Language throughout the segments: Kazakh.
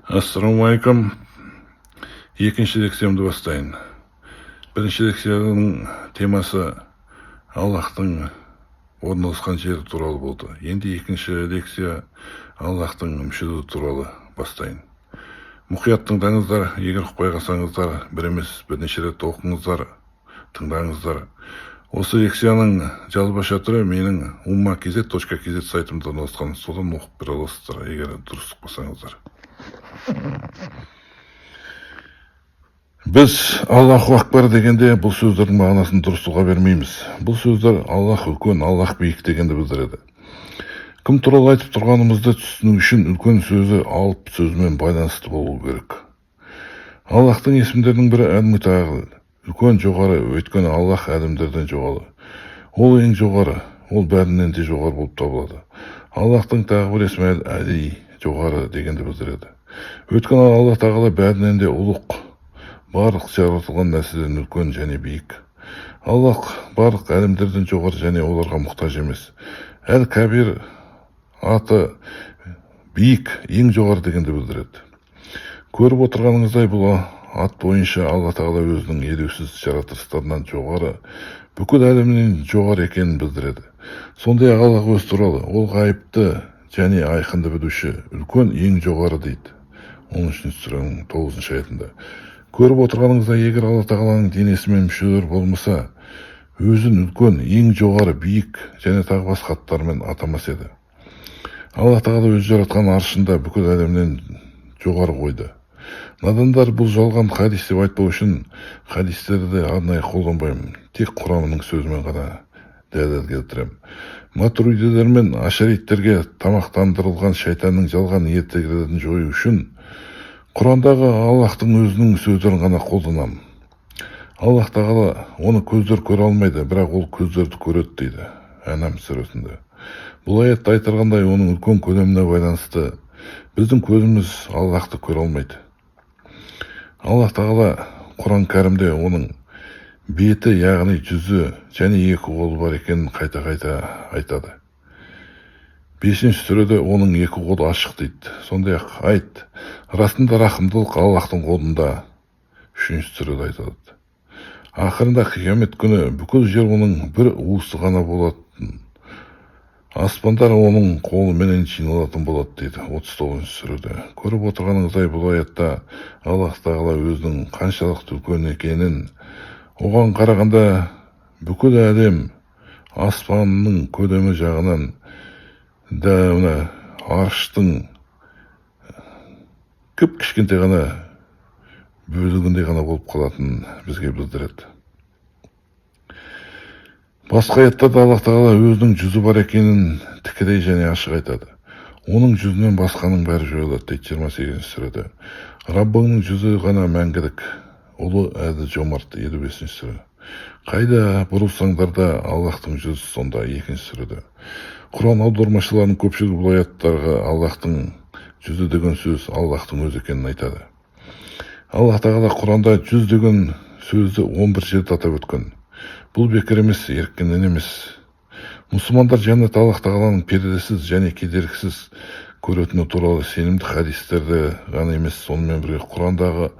Ассалаумағалейкум. Екінші лекциямды бастайын. Бірінші лекцияның темасы Аллахтың орналасқан жері туралы болды. Енді екінші лекция Аллахтың мүшелері туралы бастайын. Мұқият тыңдаңыздар, егер ұқпай қалсаңыздар, бір емес, бірнеше рет оқыңыздар, тыңдаңыздар. Осы лекцияның жазбаша түрі менің ummakz.kz сайтымда орналасқан. Содан оқып бере аласыздар, егер дұрыс ұқпасаңыздар. Біз Аллаху акбар дегенде бұл сөздердің мағынасын дұрыс ұға бермейміз. Бұл сөздер Аллах үлкен, Аллах биік дегенді білдіреді. Кім туралы айтып тұрғанымызды түсіну үшін үлкен сөзі алып сөзімен байланысты болу керек. Аллахтың есімдерінің бірі әл-Мутағал, үлкен, жоғары, өйткені Аллах әлемдерден жоғары. Ол ең жоғары, ол бәрінен де жоғары болып табылады. Аллахтың тағы бір есімі әл-Әли, жоғары дегенді білдіреді. Өйткені Алла Тағала бәрінен де ұлық, барлық жаратылған нәрседен үлкен және биік. Аллах барлық әлемдерден жоғары және оларға мұқтаж емес. Әл-Кабир аты биік, ең жоғары дегенді білдіреді. Көріп отырғаныңыздай, бұл ат бойынша Алла Тағала өзінің елеусіз жаратылыстарынан жоғары, бүкіл әлемнен жоғары екенін білдіреді. Сондай-ақ Аллах өз туралы, ол ғайыпты және айқынды білуші, үлкен, ең жоғары дейді. 13 сүренің 9 аятында. Көріп отырғаныңыздай, егер Алла Тағаланың денесі мен мүшелері болмаса, өзін үлкен, ең жоғары, биік және тағы басқа аттармен атамас еді. Алла Тағала өзі жаратқан аршында бүкіл әлемнен жоғары қойды. Надандар бұл жалған хадис деп айтпау үшін хадистерді арнайы қолданбаймын. Тек Құранның сөзімен ғана дәлел келтіремін. Матуридилер мен ашариттерге тамақтандырылған шайтанның жалған ертегілерін жою үшін Құрандағы Аллахтың өзінің сөздерін ғана қолданамын. Аллах Тағала оны көздер көре алмайды, бірақ ол көздерді көреді дейді Әнам сүресінде. Бұл аятта айтылғандай, оның үлкен көлеміне байланысты біздің көзіміз Аллахты көре алмайды. Аллах Тағала Құран Кәрімде оның беті, яғни жүзі және екі қолы бар екенін қайта-қайта айтады. 5 сүреде оның екі қолы ашық дейді. Сондай-ақ айт, расында рахымдылық Аллахтың қолында, 3 сүреде айтылады. Ақырында қиямет күні бүкіл жер оның бір уысы ғана болатын. Аспандар оның қолыменен жиналатын болады дейді 39 сүреде. Көріп отырғаныңыздай, бұл аятта Аллах Тағала өзінің қаншалықты үлкен екенін, оған қарағанда бүкіл әлем аспанның көлемі жағынан да мына арыштың кіп-кішкентай ғана бөлігіндей ғана болып қалатынын бізге білдіреді. Басқа аяттарда Аллах Тағала өзінің жүзі бар екенін тікелей және ашық айтады. Оның жүзінен басқаның бәрі жойылады дейді 28 сүреде. Раббыңның жүзі ғана мәңгілік, ұлы, әділ, жомарт, 55 сүре. Қайда бұрылсаңдар да Аллахтың жүзі сонда, 2 сүреде. Құран аудармашыларының көпшілігі бұл аяттарға Аллахтың жүзі деген сөз Аллахтың өзі екенін айтады. Аллах Тағала Құранда жүз деген сөзді 11 жерде атап өткен. Бұл бекер емес, еріккеннен емес. Мұсылмандар жәннат Аллах Тағаланың пердесіз және кедергісіз көретіні туралы сенімді хадистерді ғана емес, сонымен бірге Құрандағы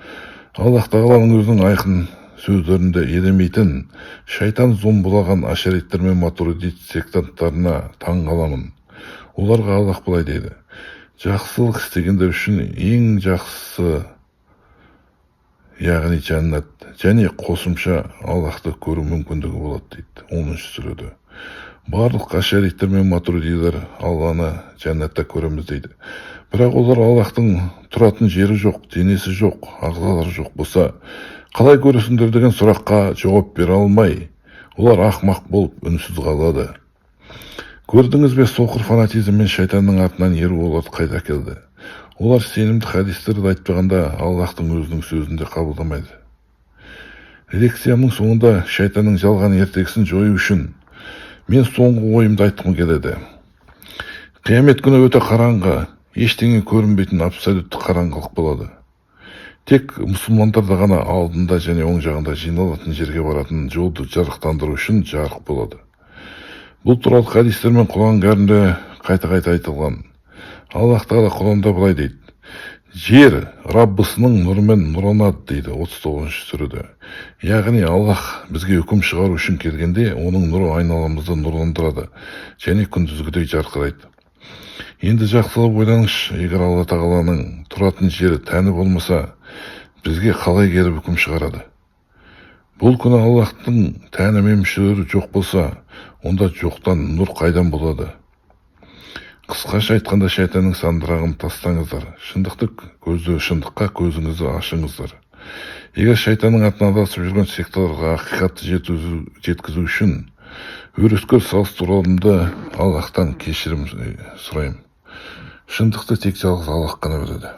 Аллах Тағаланың өзінің айқын сөздерінде елемейтін шайтан зомбылаған ашариттер мен матуридит сектанттарына таң қаламын. Оларға Аллах былай дейді: жақсылық істегендер үшін ең жақсысы, яғни жәннат және қосымша Аллахты көру мүмкіндігі болады дейді 10 сүреде. Барлық ашариттер мен матуридилер Алланы жәннатта көреміз дейді. Бірақ олар Аллахтың тұратын жері жоқ, денесі жоқ, ағзалары жоқ болса, қалай көресіңдер деген сұраққа жауап бере алмай, олар ақмақ болып үнсіз қалады. Көрдіңіз бе, соқыр фанатизм мен шайтанның артынан еру оларды қайда әкелді? Олар сенімді хадистерді айтпағанда Аллахтың өзінің сөзін де қабылдамайды. Лекциямның соңында шайтанның жалған ертегісін жою үшін мен соңғы ойымды айтқым келеді. Қиямет күні өте қараңғы, ештеңе көрінбейтін абсолютті қараңғылық болады. Тек мұсылмандарда ғана алдында және оң жағында жиналатын жерге баратын жолды жарықтандыру үшін жарық болады. Бұл туралы хадистер мен Құран Кәрімде қайта-қайта айтылған. Аллах Тағала Құранда былай дейді: Жер Раббысының нұрымен нұрланады, дейді 39-сүреде. Яғни Аллах бізге үкім шығару үшін келгенде, оның нұры айналамызды нұрландырады және күндізгідей жарқырайды. Енді жақсылап ойланыңызшы, егер Алла Тағаланың тұратын жері, тәні болмаса, бізге қалай келіп үкім шығарады? Бұл күні Аллахтың тәні мен мүшелері жоқ болса, онда жоқтан нұр қайдан болады? Қысқаша айтқанда, шайтанның сандырағын тастаңыздар, шындықты көзді, шындыққа көзіңізді ашыңыздар. Егер шайтанның атына адасып жүрген секталарға ақиқатты жеткізу үшін өрескел салыстыруымды Аллахтан кешірім сұраймын. Шындықты тек жалғыз Аллах қана біледі.